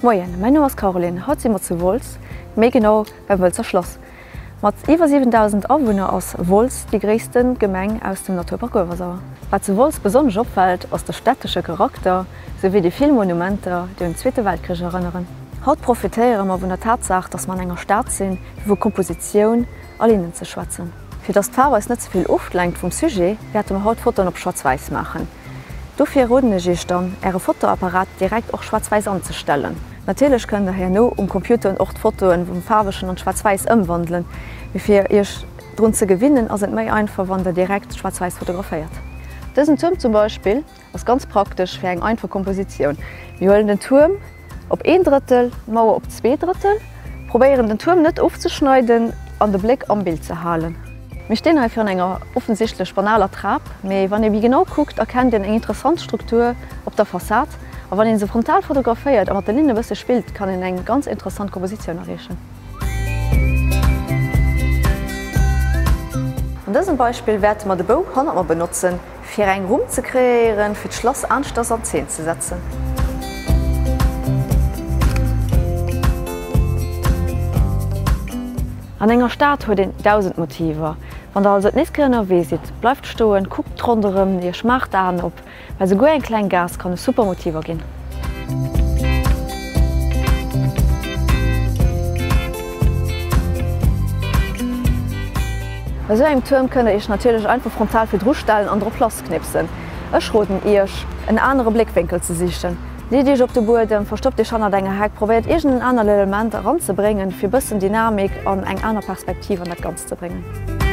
Moien, mäin Numm ass Caroline. Haut si mer zu Wolz, méi genau beim Wëlzer Schlass. Mat iwwer 7.000 Awunner ass Wolz déi gréisste Gemeng aus dem Naturpark Uewersauer. Wat zu Wolz besonnesch opfält, ass de stättesche Charakter, souwéi déi vill Monumenter, déi un den Zweete Weltkrich erënneren. Haut profitéiere mer vun der Tatsaach, dass mer an enger Stad sinn, fir vu Kompositioun a Linnen ze schwätzen. Fir dass d'Faarf eis net ze vill oflenkt vum Sujet, wäerte mer haut Fotoen op Schwarz-Wäiss maachen. Dofir roden ech iech dann, äre Fotoapparat direkt och schwarz-wäiss anzestellen. Natierlech kënnt der herno um Computer och d'Fotoen vum faarwegen an schwarz-wäiss ëmwandelen, mee fir iech drun ze gewinnen ass et méi einfach wann der direkt schwarz-wäiss fotograféiert. Dësen Tuerm zum Beispill Ass ganz praktesch fir eng einfach Kompositioun. Mir huelen den Tuerm op een Drëttel, d'Mauer op 2 Drëttel, probéieren den Tuerm net ofzeschneiden an de Bléck am Bild ze halen. Mir stinn hei virun enger offensichtlech banaler Trap, mee wann ee méi genau kuckt, erkennt een eng interessant Struktur op der Fassad. A wann een se frontal fotograféiert a mat de Linne e bësse spillt, kann een eng ganz interessant Kompositioun erreechen. An dësem Beispill wäerte mer de Bou hannert mer benotzen, Fir eng Rumm ze kreéieren, fir d'Schlass aneschters an Zeen ze setzen. An enger Stad huet een 1000 Motiver. Wann der also d'nächst Kéier ënnerwee sidd, bleift stoen, kuckt ronderëm iech, maacht d'Aen op, well souguer eng kleng Gaass kann e super Motiv erginn. Bei sou engem Tuerm kënnt der iech natierlech einfach frontal virdru stellen an drop lass knipsen. Ech roden iech en anere Bléckwénkel ze sichen. Leet iech op de Buedem, verstoppt iech hannert enger Heck, probéiert iergend en anert Element eranzebréngen fir bëssen Dynamik an eng aner Perspektiv an dat Ganzt ze bréngen.